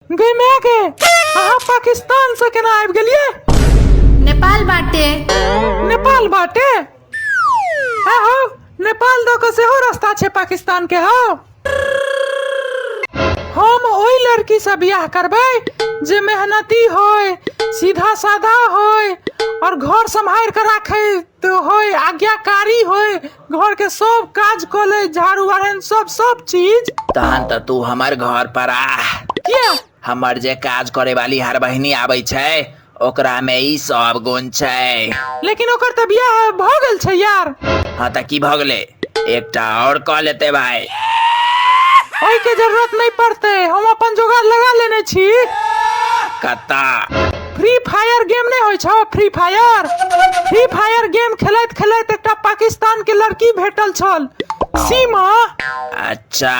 गै माय गे, अहाँ पाकिस्तान से केना आबि गेलियै? नेपाल बाटे। नेपाल बाटे? हे हौ, नेपाल दऽ कऽ सेहो रास्ता छै पाकिस्तान के। हौ, हम ओहि लड़की से बियाह करबै जे मेहनती होय, सीधा साधा होय और घर सम्हारि कऽ राखैत होय, आज्ञाकारी होय, घर के सब काज कऽ ले, झाड़ू बारहनि सब सब चीज। तहन तऽ तू हमर घर पर आ। किया? हमर जे काज करे वाली हर बहिनी आबै छै, ओकरा में ई सब गुण छै। लेकिन ओकर तऽ बियाह भऽ गेल छै यार। हाँ तऽ की भऽ गेलै, एकटा और कऽ लेते भाई। ओहिके जरूरत नहीं पड़तै, हम अपन जोगाड़ लगा लेने छी। कत्ता? फ्री फायर गेम नहीं होइ छौ, free fire? Free fire game खेलैत खेलैत एकटा पाकिस्तान के लड़की भेटल छल, सीमा। अच्छा।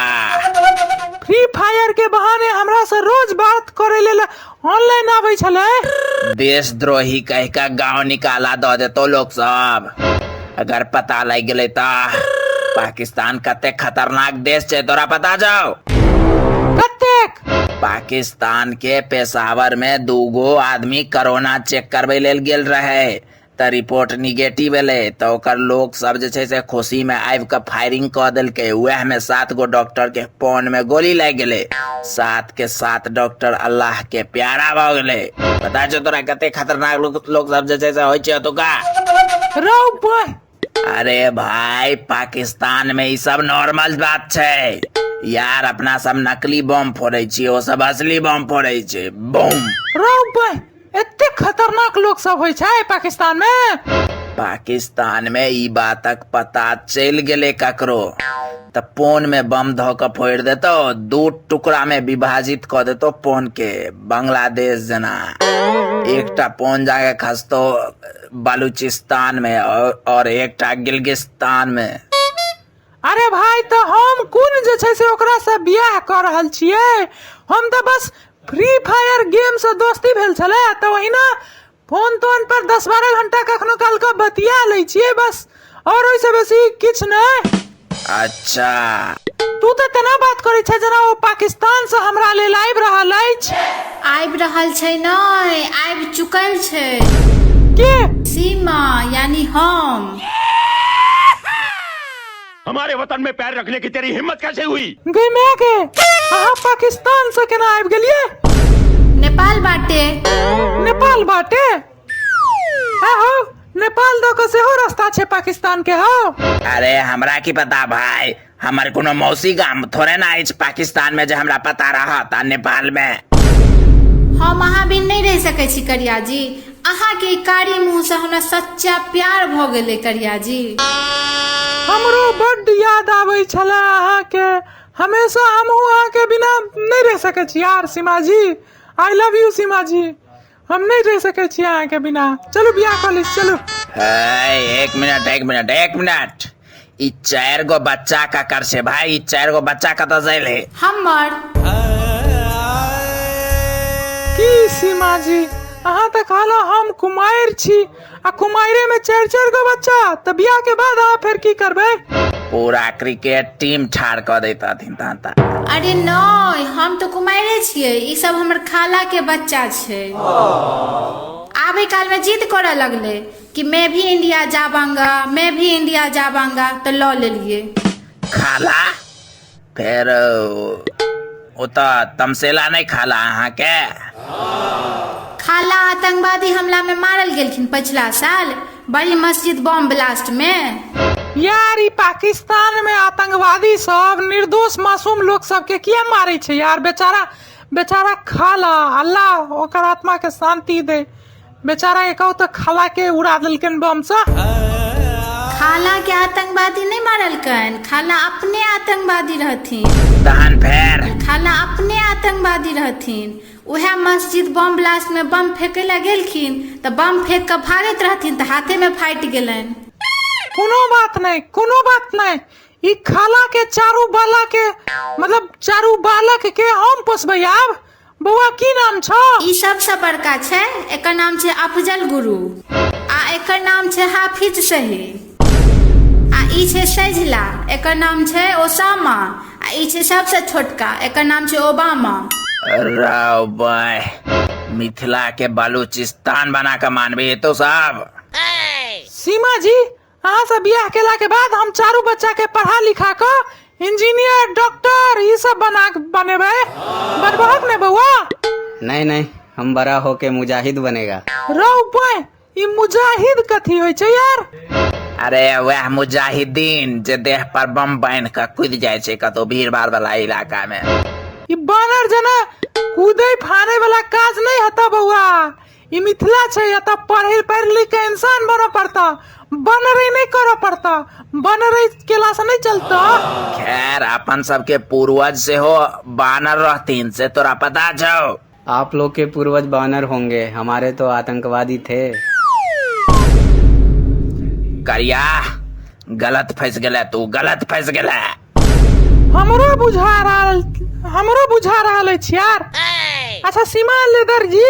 फ्री फायर के बहाने हमरा से रोज बात करे लेल ऑनलाइन आबै छलै। देशद्रोही कह के गांव निकाला दऽ देतो लोग सब, अगर पता लग गेलै तऽ। पाकिस्तान कते खतरनाक देश छै तोरा पता जाओ? कतेक? पाकिस्तान के पेशावर में दूगो आदमी कोरोना चेक करबै लेल गेल रहे, तऽ रिपोर्ट निगेटिव एलै, तऽ ओकर लोग सब जे छै से खुशी में आबि कऽ फायरिंग कऽ देलकै। वएह में 7 गो डॉक्टर के पोन में गोली लागि गेलै, 7 के 7 डॉक्टर अल्लाह के प्यारा भऽ गेलै। पता छौ तोरा कते खतरनाक लोग सब जे छै से होइ छै ओतुका? रौ बह। अरे भाई, पाकिस्तान में ई सब नॉर्मल बात छै यार। अपना सब नकली बम फोड़ै छी, ओ सब असली बम फोड़ै छै, बम। रौ बह, एते खतरनाक लोग सब होइ छै पाकिस्तान में? पाकिस्तान में ई बातक पता चलि गेलै ककरो तऽ पोन में बम धऽ कऽ फोड़ि देतौ, 2 टुकड़ा में विभाजित कऽ देतौ पोन के, बांग्लादेश जेना। एकटा पोन जाके खसतौ बलूचिस्तान में और एकटा गिलगिस्तान में। अरे भाई, तऽ हम कोन जे छै से ओकरा से बियाह कऽ रहल छियै? हम तऽ बस फ्री फायर गेम से दोस्ती भेल छलै, तऽ ओहिना फोन तोन पर 10-12 घंटा कखनो काल कऽ बतिया लै छियै बस, और ओहिसँ बेसी किछु नहि। अच्छा। तू तऽ तेना बात करै छै जेना ओ पाकिस्तान से हमरा लेल आबि रहल अछि। आबि रहल छै नहि, आबि चुकल छै। के? सीमा, यानी हम। हमारे वतन में पैर रखने की तेरी हिम्मत कैसे हुई? गै माय गे, अहाँ पाकिस्तान से केना आबि गेलियै? नेपाल बाटे। नेपाल बाटे? हे हौ, नेपाल दऽ कऽ सेहो रास्ता छै पाकिस्तान के। हौ। अरे हमरा की पता भाई, हमर कोनो मौसी गाम थोड़े ना अछि पाकिस्तान में जे हमरा पता रहत। आ नेपाल में हम अहाँ बिन नहि रहि सकै छी करिया जी। अहाँ के ई कारी मुँह से हमरा सच्चा प्यार भऽ गेलै करिया जी। हमरो बड्ड याद आबै छलै अहाँके, हमेशा हमहूँ अहाँके बिना नहि रहि सकै छी यार। Seema ji, I love you Seema ji, हम नहि रहि सकै छी अहाँके बिना। चलू बियाह कऽ लै छी, चलू। हे, एक मिनट, एक मिनट, एक मिनट, ई 4 गो बच्चा ककर छै भाई? ई 4 गो बच्चा कतऽ से एलै? हमर। की सीमा जी, अहाँ तऽ कहलहुँ हम कुमारि छी, आ कुमारिये में 4-4 गो बच्चा, तऽ बियाह के बाद अहाँ फेर की करबै? पूरा क्रिकेट टीम ठाढ़ कऽ दैत हथिन तहन तऽ। अरे नहि, हम तऽ कुमारिये छियै, ई सब हमर खाला के बच्चा छै। आबै काल में जिद करऽ लगलै कि मैं भी इंडिया जाबांगा, मैं भी इंडिया जाबांगा, तऽ लऽ लेलियै। खाला? फेर ओ तऽ तमसेला नहि खाला अहाँके? खाला आतंकवादी हमला में मारल गेलखिन पछिला साल बड़ी मस्जिद बम ब्लास्ट में। यार, ई पाकिस्तान में आतंकवादी सब निर्दोष मासूम लोग सबके किया मारै छै यार? बेचारा, बेचारा खाला, अल्लाह ओकर आत्मा के शांति दे। बेचारा के कहू तऽ खाला के उड़ा देलकनि बम से। खाला के आतंकवादी नहि मारलकनि, खाला अपने आतंकवादी रहथिन। तहन फेर? खाला अपने आतंकवादी रहथिन, उएह मस्जिद बम ब्लास्ट में बम फेंके ला गेलखिन तऽ बम फेंक कऽ भागैत रहथिन तऽ हाथे में फाटि गेलनि। कोनो बात नहि, कोनो बात नहि, ई खाला के चारू बाला के, मतलब चारू बालक के हम पोसबै आब। बौआ, की नाम छौ? ई सबसँ बड़का छै, एकर नाम छै अफजल गुरु, आ एकर नाम छै हाफिज सही, आ ई छै सैझला, एकर नाम छै ओसामा, आ ई छै सबसँ छोटका, एकर नाम छै ओबामा। रौ बाय, मिथिला के बलूचिस्तान बना के मानबी तो सब। सीमा जी, अहाँ से बियाह केला के बाद हम चारू बच्चा के पढ़ा लिखा क इंजीनियर, डॉक्टर ई सब बना बनेबै। बनबहक ने बौआ? नहीं नहीं, हम बड़ा होके मुजाहिद बनेगा। रौ बाय, ई मुजाहिद कथी होइ छै यार? अरे वएह मुजाहिदीन जे देह पर बम बान्हि कऽ कूदि जाइ छै कतौ भीड़ भाड़ वाला इलाका मे। ई बानर जेना कूदै फानै वाला काज नहि हेतऽ बौआ। ई मिथिला छै, एतऽ पढ़ि पढ़ि लिख के इंसान बनऽ पड़तऽ, बनरै नहि करऽ पड़तऽ, बनरै केला से नहि चलतऽ। खैर, अपन सबके पूर्वज सेहो बानर रहथिन, से तोरा पता छौ? आप लोग के पूर्वज बानर होंगे, हमारे तो आतंकवादी थे। करिया, गलत फंस गेला तू, गलत फंस गेला। हमरो बुझा रहल, हमरो बुझा रहल अछि यार। अच्छा सीमा लेदर जी,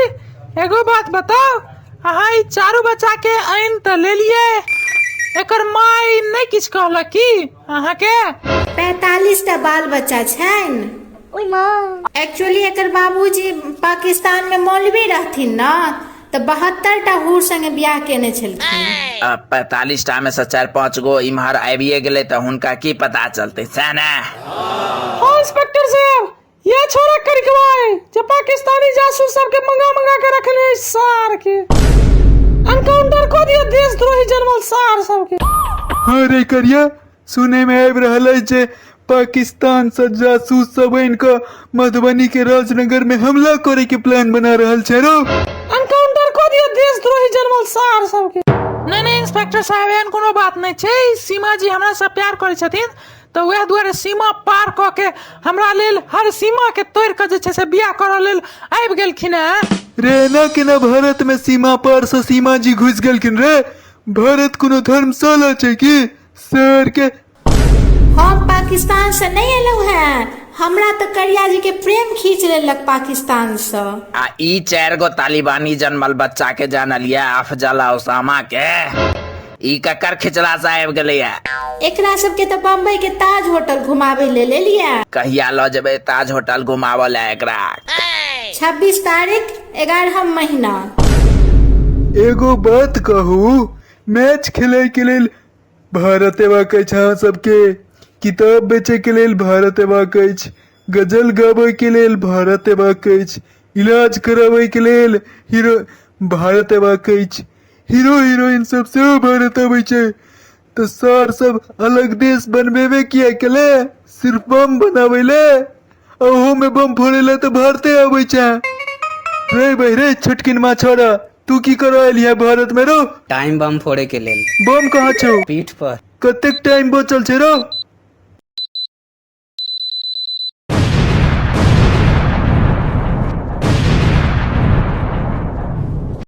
एगो बात बताउ, अहाँ ई चारू बच्चा के आनि तऽ लेलियै, एकर माय नहि किछु कहलक की अहाँके? 45 टा बाल बच्चा छनि। एक्चुअली एकर बाबूजी पाकिस्तान में मौलवी रहथिन न, तऽ 72 टा हूर संगे बियाह केने छलखिन। 45 टा में से 4-5 गो इम्हर आबिये गेलै तऽ हुनका की पता चलतै, सएह ने? हाँ इंस्पेक्टर साहब, ये छोरा करिकवा जे पाकिस्तानी जासूस सबके मंगा मंगा के रखने अछि सार के। एनकाउंटर कऽ दियौ देशद्रोही जनमल सार सबके। हाँ रे करिया, सुने में आबि रहल अछि जे पाकिस्तान से जासूस सब आनि कऽ मधुबनी के राजनगर में हमला करे के प्लान बना रहल छै रो। एनकाउंटर कऽ दियौ देशद्रोही जनमल सार सबके। नहीं नहीं इंस्पेक्टर साहब, एहन कोनो बात नहीं छै। सीमा जी हमरा से प्यार करै छथिन, तऽ वएह दुआरे सीमा पार कऽ के हमरा लेल हर सीमा के तोड़ि कऽ जे छै से बियाह करऽ लेल आबि गेलखिन हेँ। रे एना केना भारत में सीमा पार से सीमा जी घुसि गेलखिन रे? भारत कोनो धर्मशाला छै की सर के? हम पाकिस्तान से नहीं एलहुँ हैं, हमरा तऽ करिया जी के प्रेम खींच लेलक पाकिस्तान से। आ ई 4 गो तालिबानी जनमल बच्चा के जानलियै अफजल आ ओसामा के, ई ककर खिचला से आबि गेलैया? एकरा सबके तऽ बम्बई के ताज होटल घुमाबै ले लेलियै। कहिया लऽ जेबै ताज होटल घुमाबऽ ले एकरा? 26 तारीख 11 महीना। एगो बात कहू, मैच खेलै के लेल भारत एबाक अछि अहाँ सबके, किताब बेचै के लेल भारत एबाक अछि, गजल गाबै के लेल भारत एबाक अछि, इलाज कराबै के लेल हीरो भारत एबाक अछि, हीरो हीरोइन सब सेहो भारत अबै छै, तऽ सर सब अलग देश बनबेबे किया केले? सिर्फ बम बनाबै ले? ओहो में बम फोड़े ले तऽ भारते अबै छै। रे भाई रे छोटकिन माछोड़ा, तू की करऽ एलिहे भारत में रो? टाइम बम फोड़े के लेल। बम कहाँ छौ? पीठ पर। कतेक टाइम बचल छै रो?